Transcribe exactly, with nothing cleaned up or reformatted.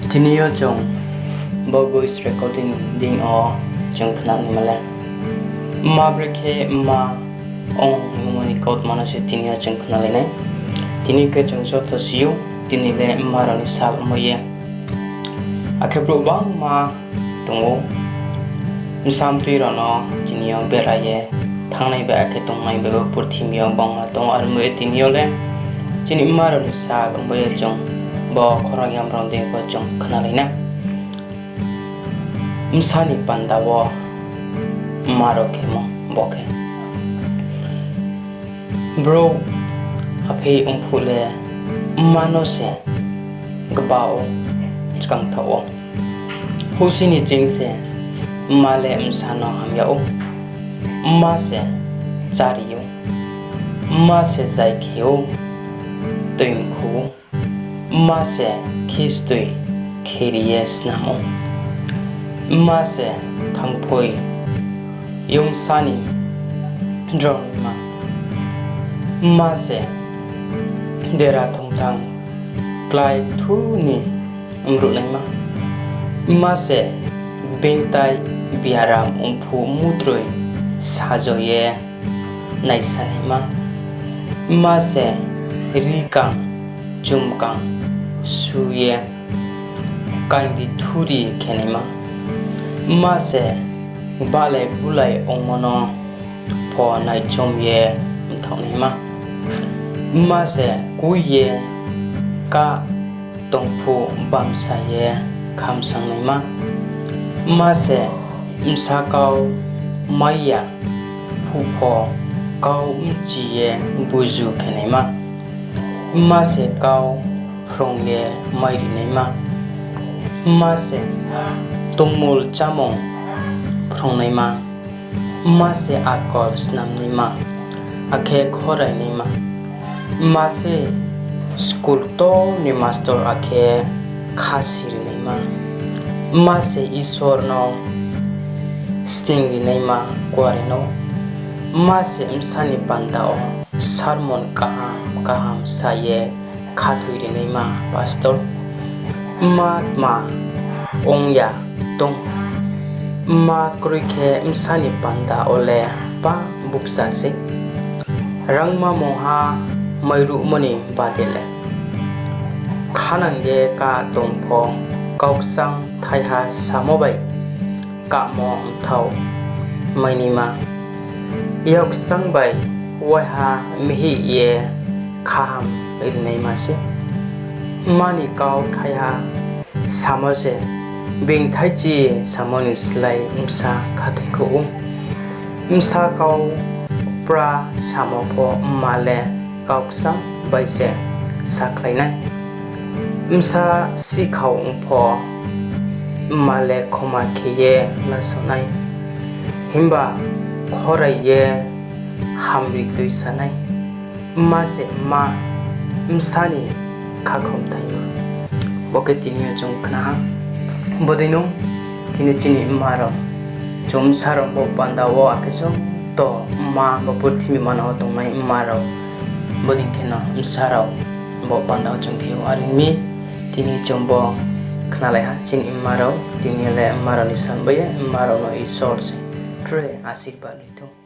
Tini yo chung bo voice recording deing yo chung khna naima le, mma brekhe mma ong hingmo ni kautma no se tini yo chung khnalai nai. Tini khe chung joto si ou, tini le mma rao ni sal ongmo ye. Akhe brouh gbangma tong ou, bsa mtui rao no tini yo bera ye thanngnai bai akhe tongnai bai bo purthimbi yo gbangma tong ou. Are ong ye tini yo le chini mma rao ni sal ongmo ye chung bo khorang yamrao deing pho chung khnalai nai. Bsa ni panda wo mma rao khemo bo khe, brouh aphei ongphuh le mma no se gba ou, skangthaoh ou. Houhsi ni ching se mma le bsa no hamya ou. Mma se chári ou, mma se zai khe ou, toi mkhu ou, mma se khistoi kheri ye snam ou, mma se thangphoi youngsa ni drao naima, mma se dera thongthang klái thu ni mruh naima, mma se beingtai biaram ongphuh mutroi sajo ye naisa naima, mma se rikang chumkang su ye kaingdi thuri khe naima, mma se bahlai bulai ongmo no pho naichom ye mthaoh naima, mma se kui ye kah tongphuh bamsa ye khamsang naima, mma se bsa kau mai ya phuh pho kau bchi ye buzu khe naima, mma se kau phrung ye mai ri naima, mma se tongmul chámung phrung naima, mma se akol snam naima, akhe khorai naima, mma se school ktor ni mastor akhe khasi ri naima, mma se Isor no sning ri naima kuarenouh, mma se bsa ni panda wo sermon kaham kaham sa ye khathoi ri naima pastor, mma tma ong ya tong, mma kroi khe bsa ni panda wo le pah bukcha sei. Rangma mungha mairuhmo ni bade le khanang ye kah tong pho, kau kchang thaiha samo bai kahmo mthaoh mai naima, yak kchang bai waiha mihih ye khaham ri naima sei. Mma ni kau thaiha samo se being thaichi samo ni slái bsa khathoikhouh ou. Bsa kau pra samo pho mma le kau kchang bai se sakhlai nai. Bsa sihkhao ong pho mma le khoma khe ye lasao nai, himba khorai ye hamri tuisa nai. Mma se mma, bsa ni khakhomthaima. Bo khe tini yo chung khna ha. Bodei no tini chini mma rao, chung bsa rao bo panda wo akhe joto mma bo purthimbi manang wo tongnai mma rao, bodei kheno bsa rao bo panda wo chung khe ou. Are ong mi, tini chung bo khnalai ha chini mma rao, tini le mma rao ni sal bai ye mma rao no Isor se tre asirbad ri thou.